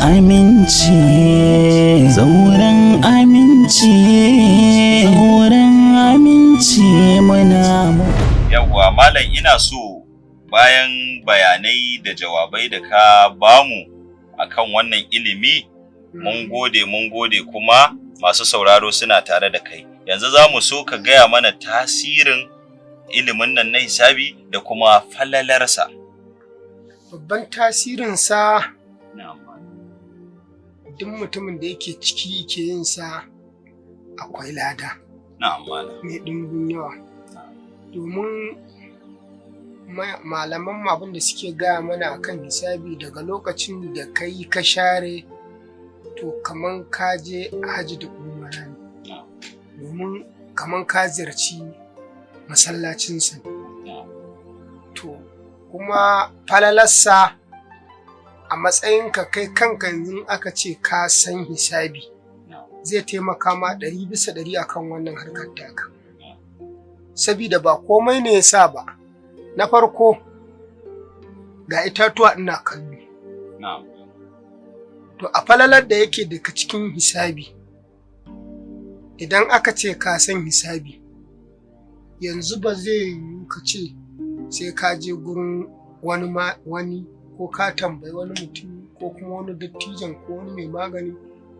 Aminci, zauren aminci, zauren aminci muna mu. Yawwa malam, ina so bayan bayanai da jawabai da ka bamu akan wannan ilimi, mun gode, mun gode, kuma masu sauraro suna tare da kai. Yanzu za mu so ka gaya mana tasirin ilimin nan na hisabi da kuma falalarsa. Babban tasirinsa, duk mutumin da yake ciki yake yin sa, akwai lada Na'am malam. mai ɗimbin yawa. Domin malaman abin da suke gaya mana akan hisabi, daga lokacin da ka yi ka share, to kaman ka je haji da umara ne. Domin kaman ka ziyarci masallacinsa ne. To kuma falalarsa, a matsayinka kai kanka yanzu aka ce ka san hisabi, zai taimaka ma 100% akan wannan harkar taka. Sabida ba komai ne ya sa ba. Na farko, ga itatuwa ina kallo. To a falalar da yake daga cikin hisabi, idan aka ce ka san hisabi, yanzu ba zai yiwu ka ce sai ka je gurin wani ma wani, ko ka tambayi wani mutum, ko kuma wani dattijon, ko wani mai magani,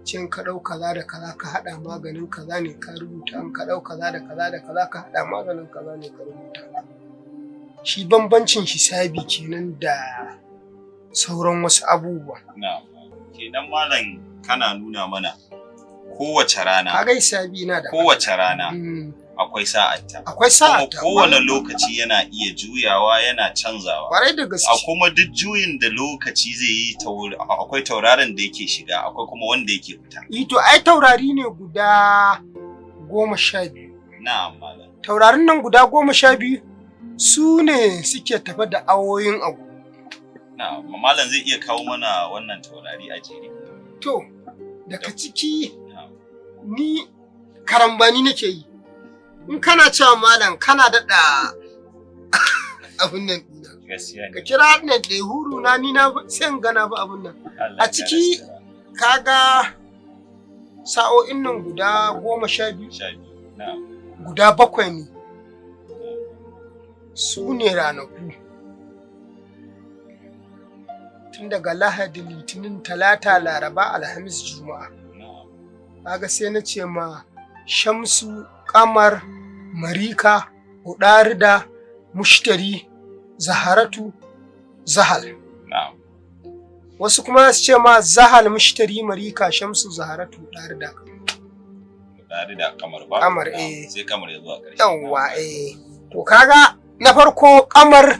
ce in ka ɗau kaza da kaza ka haɗa, maganin kaza ne ka rubuta, in ka ɗau kaza da kaza da kaza ka haɗa, maganin kaza ne ka rubuta. Shi bambancin hisabi kenan da sauran wasu abubuwa. Na'am. Kenan malam, kana nuna mana kowace rana Kaga hisabi na da kowace rana akwai sa'arta. Akwai Kuma sa'ata. kowane lokaci yana iya juyawa, yana canzawa. Kwarai da A gaske. kuma duk juyin da lokaci zai yi, akwai tauraron da yake shiga, akwai kuma wanda yake fita. To ai taurari ne guda 12. Na'am malam. Taurarin nan guda 12 su ne suke tafe da awoyin abu. Na'am, malam zai iya kawo mana wannan taurari a jere? To, daga ciki ni karambani nake yi. In kana cewa malam, kana daɗa abin nan ɗina. Gaskiya Ka ne. kira ne da huru na, ni na sai in gana ba abin nan. Allah A ciki kaga sa'o'in nan guda 12, 12. Na'am. guda bakwai ne. Su ne ranaku. Tun daga Lahadi, Litinin, Talata, Laraba, Alhamis, Juma'a. Kaga sai na ce ma Shamsu, Kamar, Marika, Hudarida, Mushtari, Zaharatu, Zahal. Wasu kuma su ce ma Zahal, Mushtari, Marika, Shamsu, Zaharatu, Hudarida. Tare da kamar ba? Kamar, Na'am. eh. Sai kamar ya zuwa ƙarshe. Yawwa, eh. To kaga na farko Kamar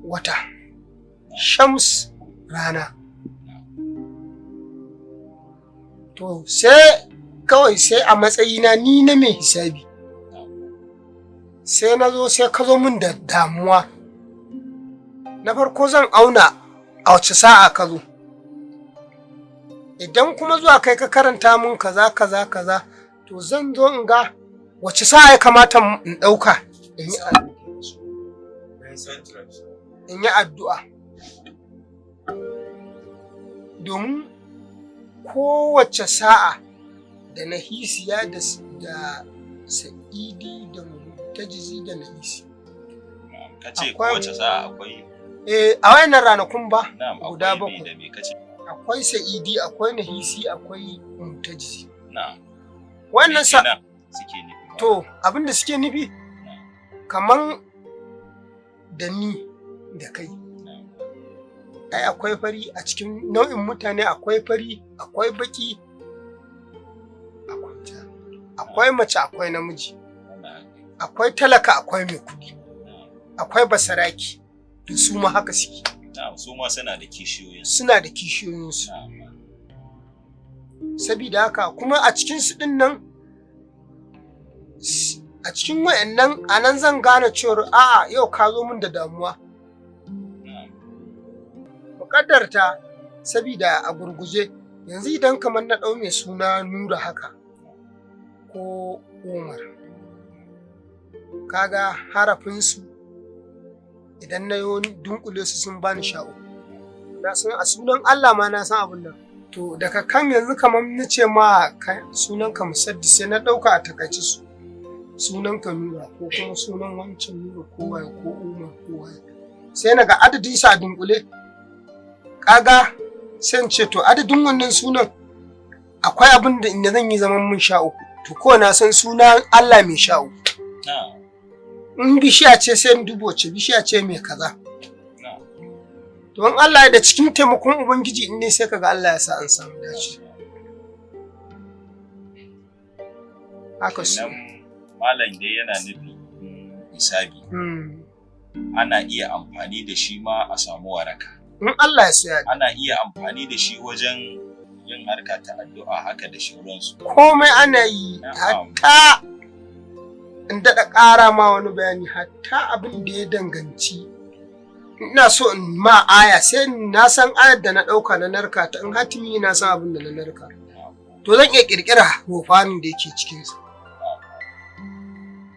wata, Shams rana. To sai kawai sai a matsayina ni na mai hisabi, sai na zo, sai ka zo min da damuwa. Na farko zan auna a wace sa'a ka zo. Idan kuma zuwa kai ka karanta mun kaza kaza kaza, to zan zo in ga wace sa'a ya kamata in ɗauka in yi addu'a. Domin kowace sa'a da nahisiya da sa'idi da mutajizi da nahisi. Ka ce kowace sa'a akwai Eh, a wayannan ranakun ba guda akwai me bakwai. da me kace? Akwai sa'idi, akwai nahisi, akwai mutajizi. Wannan Me sa kenan suke nufi? To abin da suke nufi, kaman da ni da kai. Ai akwai fari a cikin nau'in mutane, akwai fari, akwai baki, akwai ja. Akwai mace, akwai namiji. Akwai talaka, akwai mai kuɗi. Akwai basaraki. To su ma haka suke. Na'am, su ma suna da kishiyoyin. Suna da kishiyoyinsu. Sabida haka kuma a cikin su ɗin nan, a cikin wayannan a nan zan gane cewar a'a, yau ka zo min da damuwa. Muƙaddarta, sabida a gurguje yanzu, idan kamar na ɗau mai suna Nura haka ko Umar, kaga harafinsu idan na yo dunkule su sun bani 13. Na san a sunan Allah ma, na san abin nan. To daga kan yanzu kamar na ce ma sunan ka Musaddi, sai na ɗauka a takaice su sunan ka Nura, ko kuma sunan wancan Nura ko waye, ko Umar ko waye, sai na ga adadin sa a dunkule. Kaga sai in ce to adadin wannan sunan akwai abin da inda zan yi zaman mun 13. To ko na san sunan Allah mai 13. In bishiya ce, sai in duba wace bishiya ce mai kaza. To in Allah ya da cikin taimakon Ubangiji in ne, sai kaga Allah ya sa an samu dace. Haka su. Nan malam dai yana nufin hisabi ana iya amfani da shi ma a samu waraka. In Allah ya so ya Ana iya amfani da shi wajen yin harka ta addu'a haka da shauransu. Komai ana yi. Hatta in daɗa ƙara ma wani bayani, hatta abin da ya danganci ina so in ma aya, sai na san ayar da na ɗauka na narka ta. In hatimi, na san abin da na narka, to zan iya ƙirƙira rofanin da yake cikinsa.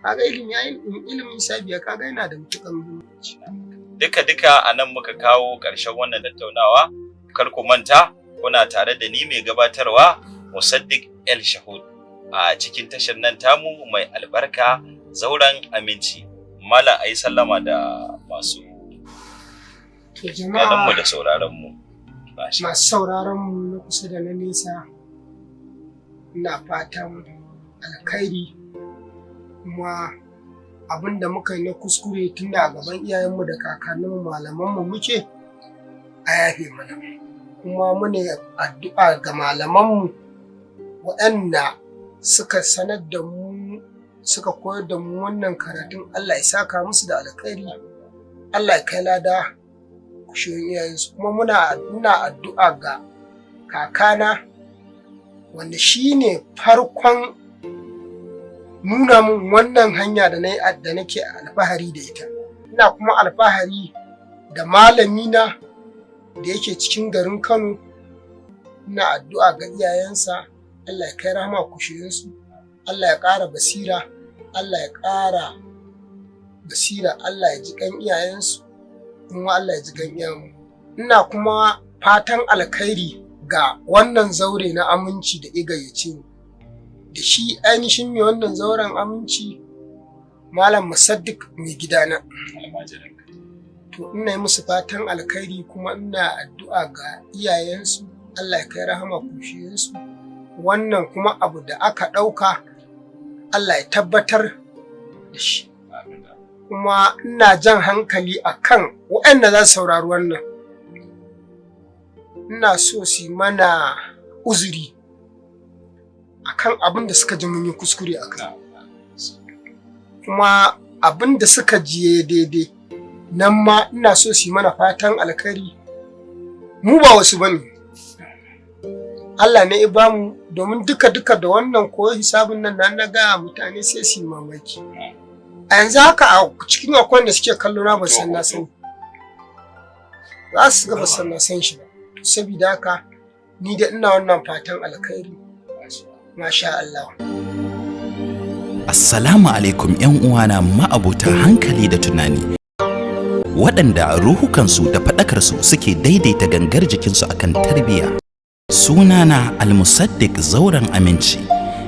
Kaga ilimi ya ilimin hisabi ya kaga yana da matuƙar muhimmanci. Duka-duka a nan muka kawo ƙarshen wannan tattaunawa. Kar ku manta, kuna tare da ni mai gabatarwa, Musaddiq El Shahud, a cikin tashar nan tamu mai albarka, Zauren Aminci. Malam, ayi sallama da masu To ganin mu jama'a da sauraron mu. Masha. masu sauraron mu na kusa da na nesa, ina fatan alkhairi. Kuma abin da muka yi na kuskure, tun da a gaban iyayenmu da kakanninmu malamanmu muke, a yafe mana. Kuma muna addu'a ga malamanmu waɗanda suka sanar da mu, suka koyar da mu wannan karatun. Allah ya saka musu da alkhairi, Allah ya kai lada kushiyoyin iyayensu. Kuma ina addu'a ga kakana, wanda shi ne farkon nuna min wannan hanya da na da nake alfahari da ita. Ina kuma alfahari da malamina da yake cikin garin Kano. Ina addu'a ga iyayensa, Allah ya kai rahama kushiyoyinsu, Allah ya ƙara basira, Allah ya ƙara basira, Allah ya ji kan iyayensu, kuma Allah ya ji kan iyayenmu. Ina kuma fatan alkhairi ga wannan zaure na aminci da gayyace ni, da shi ainihin mai wannan zauren aminci, Malam Musaddiq mai gidana. Almajirinka. To ina yi musu fatan alkhairi, kuma ina addu'a ga iyayensu, Allah ya kai rahama kushiyensu. Wannan kuma abu da aka ɗauka, Allah ya tabbatar da shi. Amin. Kuma ina jan hankali akan waɗanda za su saurari wannan, ina so su yi mana uzuri akan abin da suka ji mun yi kuskure a kai, kuma abin da suka ji daidai nan ma ina so su yi mana fatan alkhairi. Mu ba wasu bane, Allah ne ya bamu. Domin duka duka da wannan koyo hisabin nan na ga mutane sai su yi mamaki. A yanzu haka a cikin akwai da suke kallo na ba san na sani, za su ga ba san na san shi ba. Saboda haka ni da ina wannan fatan alkhairi. Masha Allah. Assalamu alaikum, ‘yan uwana ma'abota hankali da tunani, waɗanda ruhukansu da faɗakarsu suke daidaita gangar jikinsu akan tarbiyya. Sunana Almusaddiq Zauren Aminci.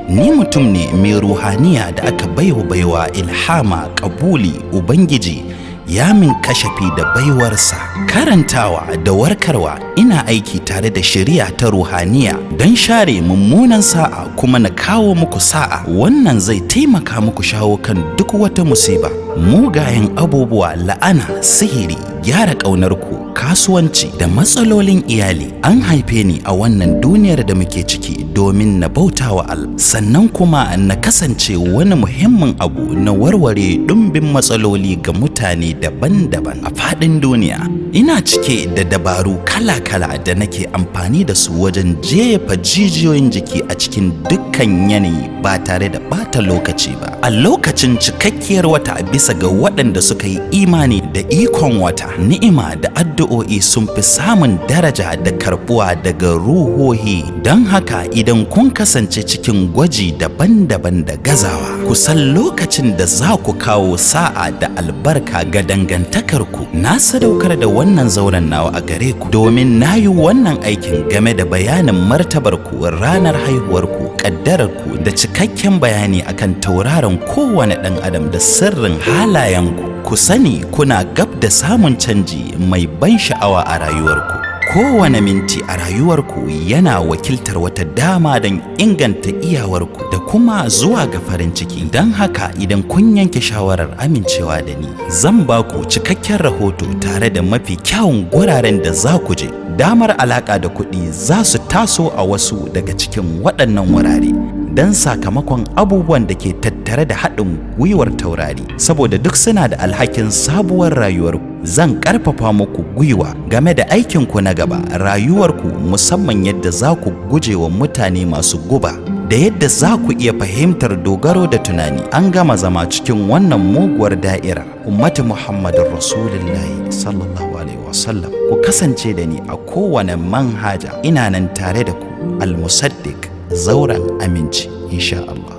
Ni mutum ne mai ruhaniya da aka baiwa baiwa ilhama kabuli. Ubangiji ya min kashafi da baiwarsa karantawa da warkarwa. Ina aiki tare da shari'a ta ruhaniya don share mummunan sa'a kuma na kawo muku sa'a. Wannan zai taimaka muku shawo kan duk wata musiba, mugayen abubuwa, la'ana, sihiri, gyara ƙaunarku, kasuwanci da matsalolin iyali. An haife ni a wannan duniyar da muke ciki domin na bauta wa Allah, sannan kuma na kasance wani muhimmin abu na warware ɗumbin matsaloli ga mutane daban-daban a faɗin duniya. Ina cike da dabaru kala-kala da nake amfani da su wajen jefa jijiyoyin jiki a cikin dukkan yanayi ba tare da ɓata lokaci ba. A lokacin cikakkiyar wata, bisa ga waɗanda suka yi imani da Da ikon wata, ni'ima da addu'o'i sun fi samun daraja da karbuwa daga ruhohi. Don haka idan kun kasance cikin gwaji daban-daban da gazawa, ku san lokacin da za ku kawo sa'a da albarka ga dangantakarku. Na sadaukar da wannan zauren nawa a gare ku domin na yi wannan aikin game da bayanin martabarku, ranar haihuwarku, ƙaddararku da cikakken bayani akan tauraron kowane ɗan adam da sirrin halayenku. Ku sani kuna gab da samun canji mai ban sha'awa a rayuwarku. Kowane minti a rayuwarku yana wakiltar wata dama don inganta iyawarku da kuma zuwa ga farin ciki. Don haka idan kun yanke shawarar amincewa da ni, zan ba ku cikakken rahoto tare da mafi kyawun guraren da za ku je. Damar alaƙa da kuɗi za su taso a wasu daga cikin waɗannan wurare don sakamakon abubuwan da ke tattare da haɗin gwiwar taurari, saboda duk suna da alhakin sabuwar rayuwar. Zan ƙarfafa muku gwiwa game da aikinku na gaba, rayuwarku, musamman yadda za ku guje wa mutane masu guba da yadda za ku iya fahimtar dogaro da tunani. An gama zama cikin wannan muguwar da'irar ummati Muhammadin Rasulullahi sallallahu alaihi wasallam. Ku kasance da ni a kowane manhaja, ina nan tare da ku. Al-Musaddiq, zauren aminci, insha Allah.